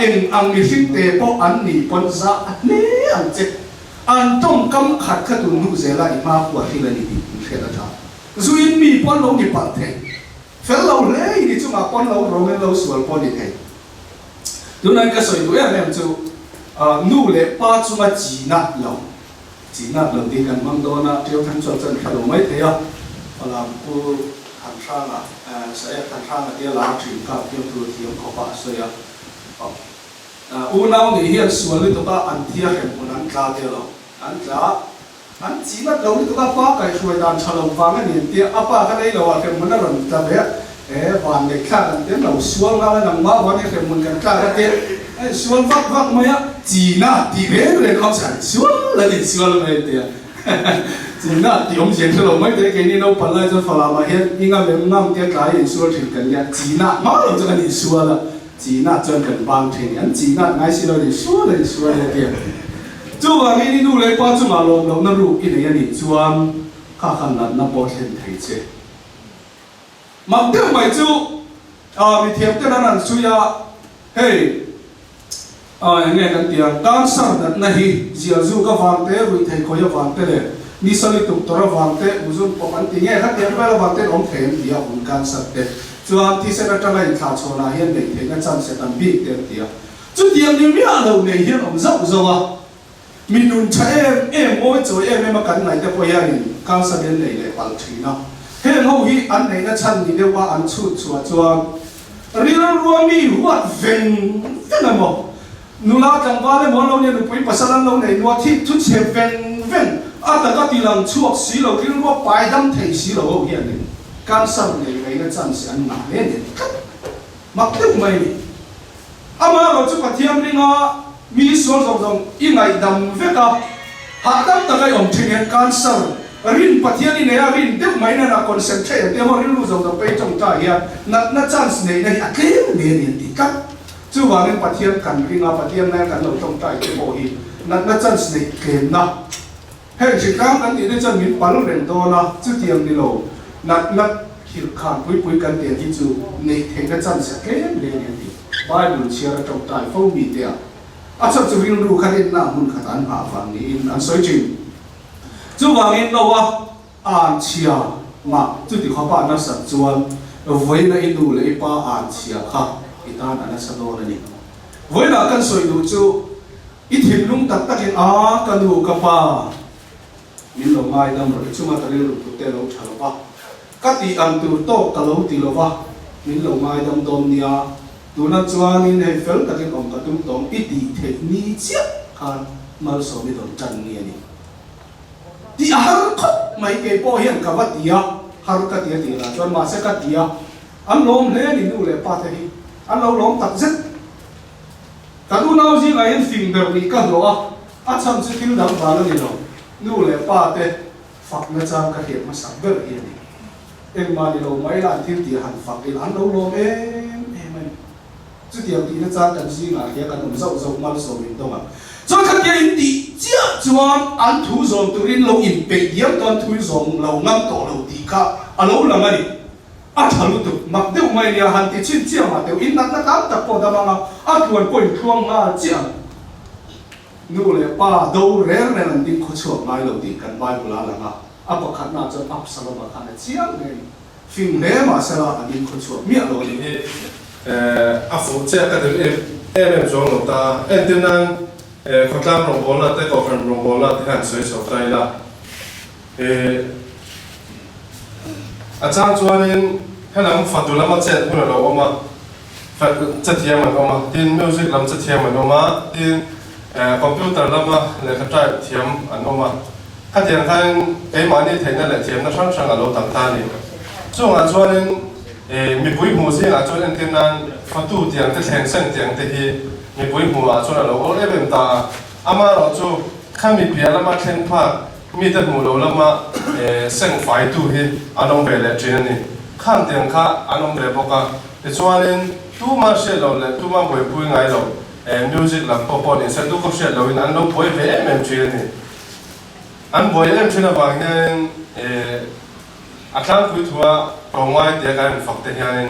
eng ang mihringte pawh an nih pawn zah hle ang che. An tawngkam khat kha tun hnu zela i hma khua thil a ni tih in hriat a tha. Zuin mi pawn lo ni palh thei. Fel lo hle i ni chungah pawn lo rawng in lo sual pawh ni thei. Tunah in ka sawi duh em em chu nu leh pa chunga china lo, china lo tih kan hmang dawn a, Ṭiau Thang chuan chuan hre lo mai thei a, Falam Pu Thanhranga, Saek Thanhranga tia lar ṭhin kha fiamthu thiam khawp a a sawi a. Unau nih hian sual lutuk a an thia hrem hmun an tla tia lo, an tla. An chi ngat lo lutuk a, pa kaihhruai dan tha lo vang a ni an tia, a pa kha nei lo ah hrem hmun a rawn tla ve a, e van neih thlak an tia lo sual nghal a nangmah vang hi hrem hmun kan tlak a tia, a in sual vak vak mai a, china tih reng reng kha awmzia an sual an in sual mai an tia, china tih awmzia an hre lo mai te, keini naupang lai chuan Falam ah hian i ngam em ngam tia tlai in sual thin kan nia, china hma lo chuan an in sual a. Chinah chuan kan bang thin. An chinah ngai si lo ni, sual a ni sual e tia. Chuvangin i nu leh pa chungah lawm lohna ruk i nei a nih chuan kha khan natna pawh thlen thei che. Mak deuh mai chu ah mithiam ten an han sawi a, hei ah eng nge kan tih ang, cancer natna hi zialzuk avang te, ruihtheih khawih avang te leh nisali tuktor avang te, uzun pawp an ti nge khatiang vel avang ten awm thei an ti a, vun cancer te. Chuan thisen atanga inthlah chhawnah hian neih theihna chance tam bik te an ti a. Chutiang ni miah lo nei hian awm zauh zauh a. Mi nun tha em em, ngawi chawi em em a kan ngaih te pawh hianin cancer hi an nei leh palh thin a. Heng ho hi an neihna chhan ni deuh a an chhut chhuah chuan rilrua mi huat veng veng emaw, nula tlangval emaw an lo nia nupui pasal an lo nei nua thik thu chhe veng veng a taka tilang chhuak si lo, rilrua pai dam thei si lo ho hianin Cancer nei veina chance an ngah hle nen tlat mak deuh mai a ni. Amaherawh chu Pathian ringa mi sual zawng zawng i ngaihdam vek a, hahdam taka i awm thin hian cancer rin Pathian i nei a, rin deuh mai nana concentrate ang te emaw rilru zawng zawng pei tawngtai hian natna chance neihna hi a tlem hle a ni an ti tlat. Chuvangin Pathian kan ringa Pathian ngai kan lo tawngtai te pawh hi natna chance neih tlemna Heng hritlang kan tih te chuan min pal reng dawn a, chutiang ni lo natna khirh khan pui pui kan tiang hi chu neih theihna chance a tlem hle a ni a ti. Bible chhiar a tawngtai fo mi te ah a chhan chu rilru kha rinna hmun khat an nghah vang niin an sawi thin. Chuvangin Noa an chhia mah chuti khawpa a nasat chuan vawiina i nu leh i pa an chhia kha i tan a nasa dawn a ni. Vawiinah kan sawi duh chu I thinlung tak takin a, ka nu, ka pa, min lo ngaidam rawh, i chunga ka rilru put te lo tha lo va, ka tih ang tur tawk ka lo ti lo va, min lo ngaidam dawn nia, tuna chuanin hei fel takin awm ka tum tawng i tih theih ni chiah khan malsawm i dawn tan ni a ni. Tih a har khawp mai, kei pawh hian ka va ti a, har ka ti a tih lah chuan mahse ka ti a, an lawm hle a ni nu leh pa te hi, an lo lawm tak zet. Kan unau zingah hian fing ber nih ka hlawh a, a chhan chu thil dang vang a ni lo. Nu leh pa te fakna chang ka hriat hmasak ber hi a ni. Engmah ni lo mai la an thil tih han fak ila an lo lawm em em a ni. Chutiang tihna chang kan zingah hian kan awm zauh zauh malsawm in dawng ang. Chuan khatia in tih chiah chuan an thu zawm turin lo inpeih diam dawn thu zawm lo ngam tawh lo tih kha a lo lang a ni. A tha lutuk, mak deuh mai nia han ti chhin chiah mah teuh, in natna tam tak pawh dam anga a tluan pawh in thluang nghal chiah ang. Nu leh pa do reng reng an ding khaw chhuak ngai lo tih kan Bible ah a lang a, a pakhatna chuan Absalom-a khan a chiang hle a ni. Fing hle mah sela a ding khaw chhuak miah lo a ni. Hi a fuh chiah ka dil em em chuang lo ta. Entir nan khawtlang rawngbawlna te kohhran rawngbawlna te hian sawi chho ta ila. A chang chuanin helam fatu lama chet hun a lo awm a, fat che thiam an awm a, tin music lam che thiam an awm a, tin computer lama lehkha type thiam an awm a. Khatiang khanin keimahni theihna leh thiamna hrang hrang a lo dang ta a ni. Chungah chuanin mipui hmuh zingah chuan entir nan fatu tiang te thleng sen tiang te hi mipui hmuhah chuan a lo awl em em ta a. Amaherawhchu khami piah lama thleng phak Mite hmuh lo lama seng faitu hi an awm ve leh thin a ni. Khang tiang kha an awm ve bawk a. Tichuanin tuma hriat loh leh tuma buaipui ngai lo music lam pawh pawh ni se tu ka hriat lohin an lo buai ve em em thin a ni. An buai em thin avang hianin a tlangpui thua tlawmngai tia kan infak te hianin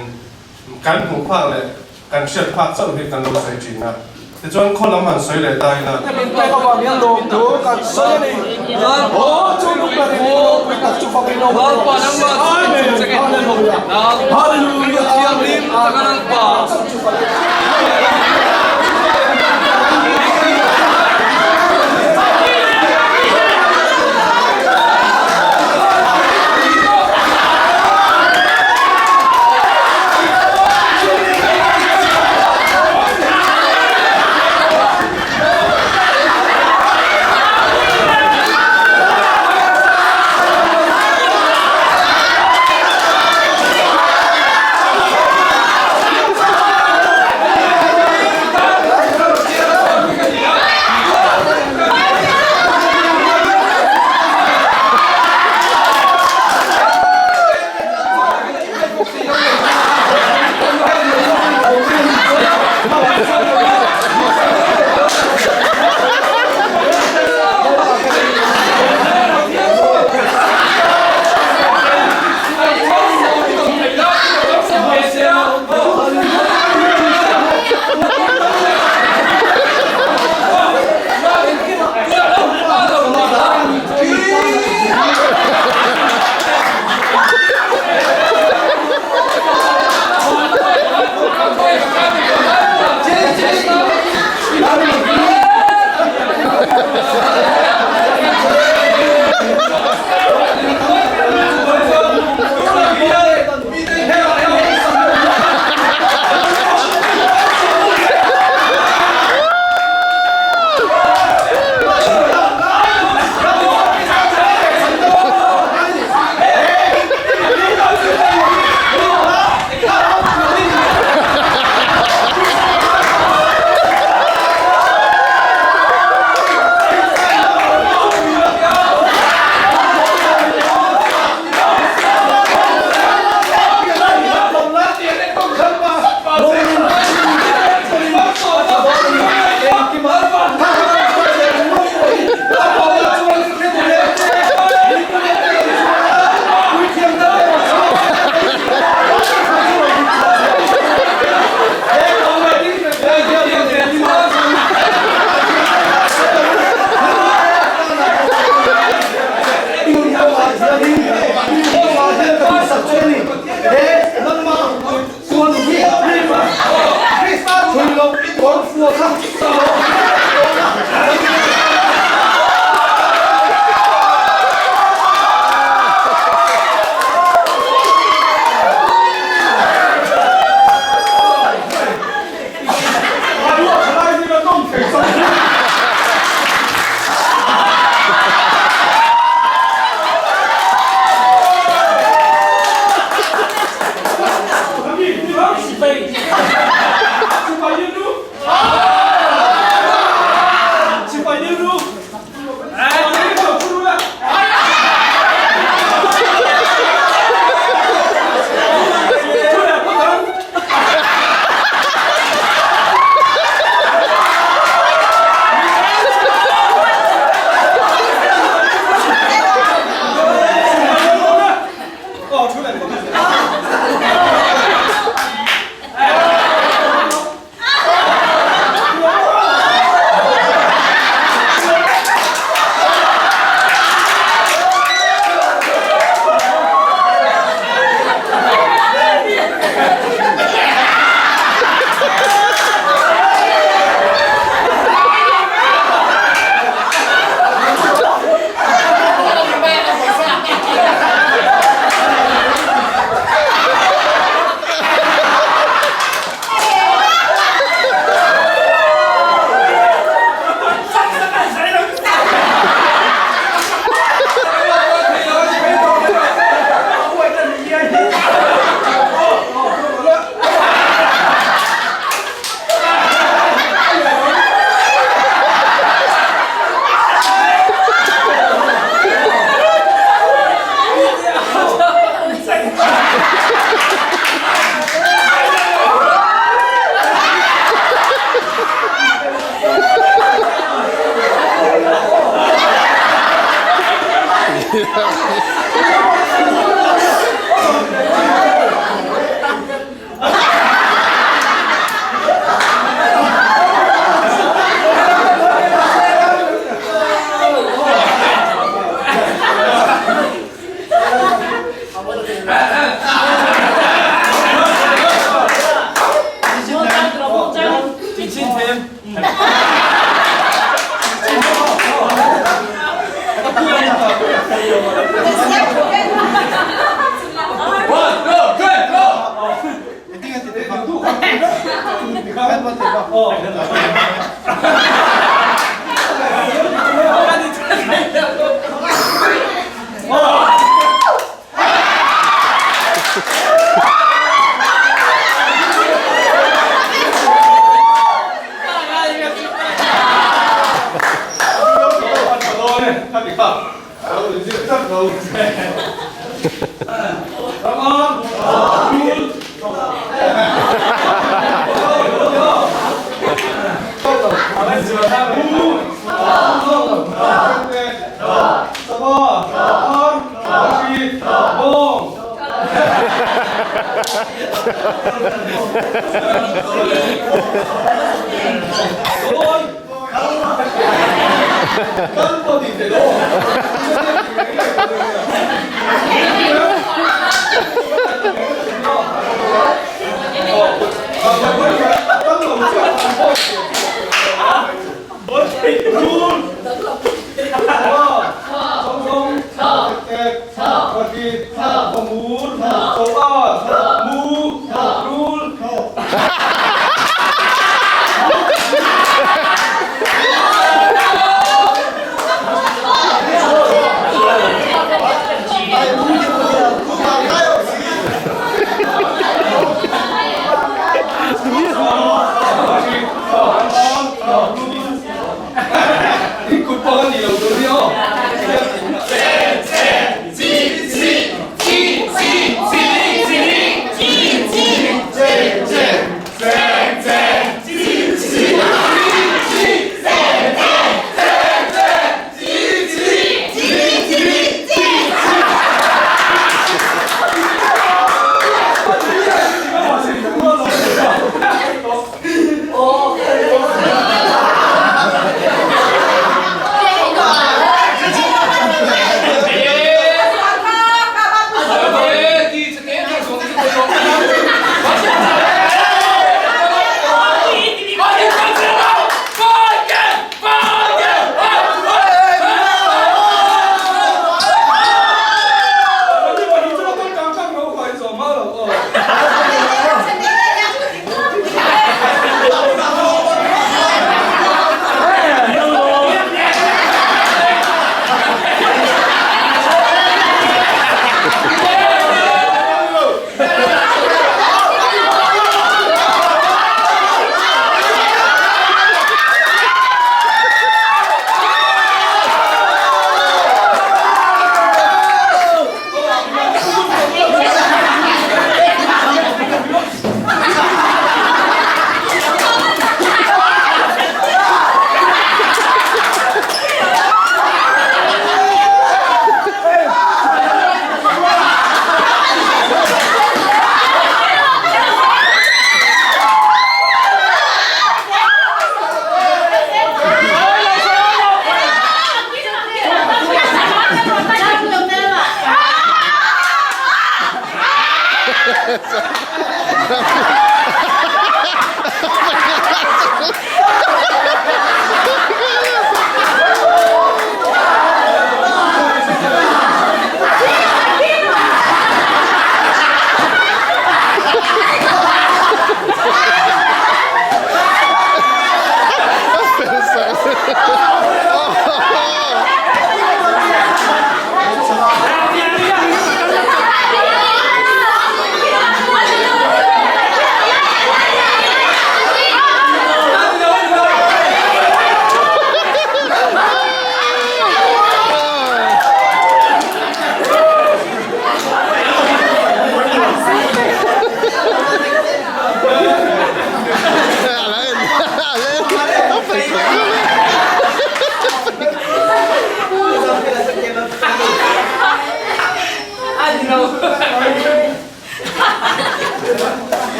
kan hmuh phak leh. kan hriat phak chauh hi kan lo sawi thin a. Tichuan khaw lam han sawi leh ta ila. Min pek avang hian lawmthu kan sawi a ni. Aw chu lungla rin in ropui tak chu fak in awm rawh. Amen. Hallelujah. Hallelujah. Amen. Amen. Chauh chu fak in.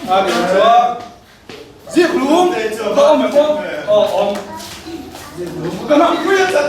A nih chuan Zikhlum ka awm em aw? Aw awm. Ka hnam pui a chat.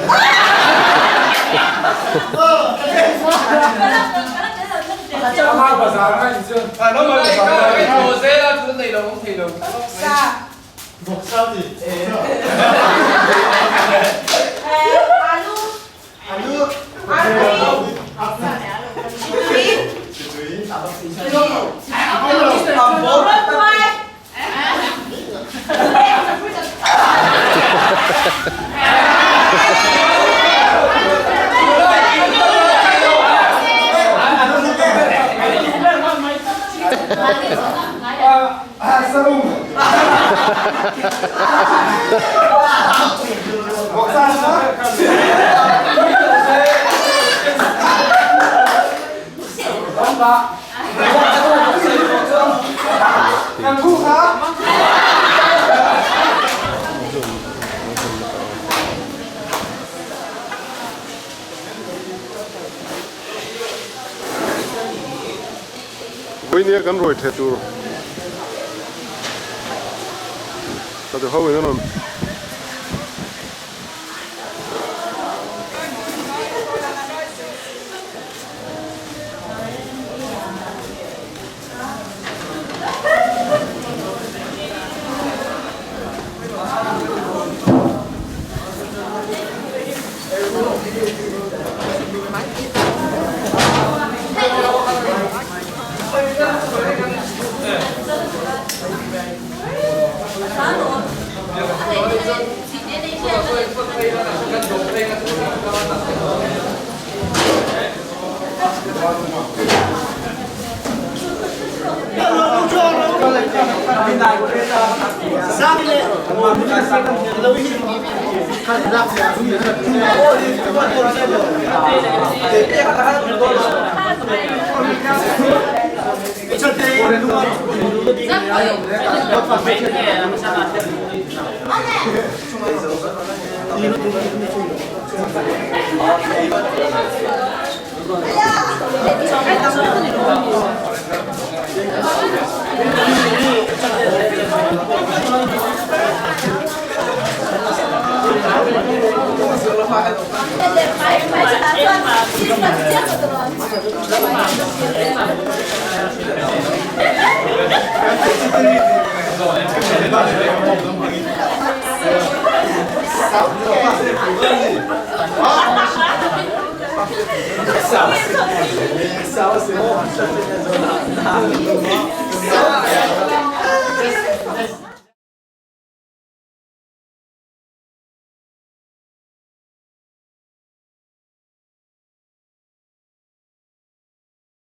Vawinia kan ruai theh tur ka ti ho in a rawn.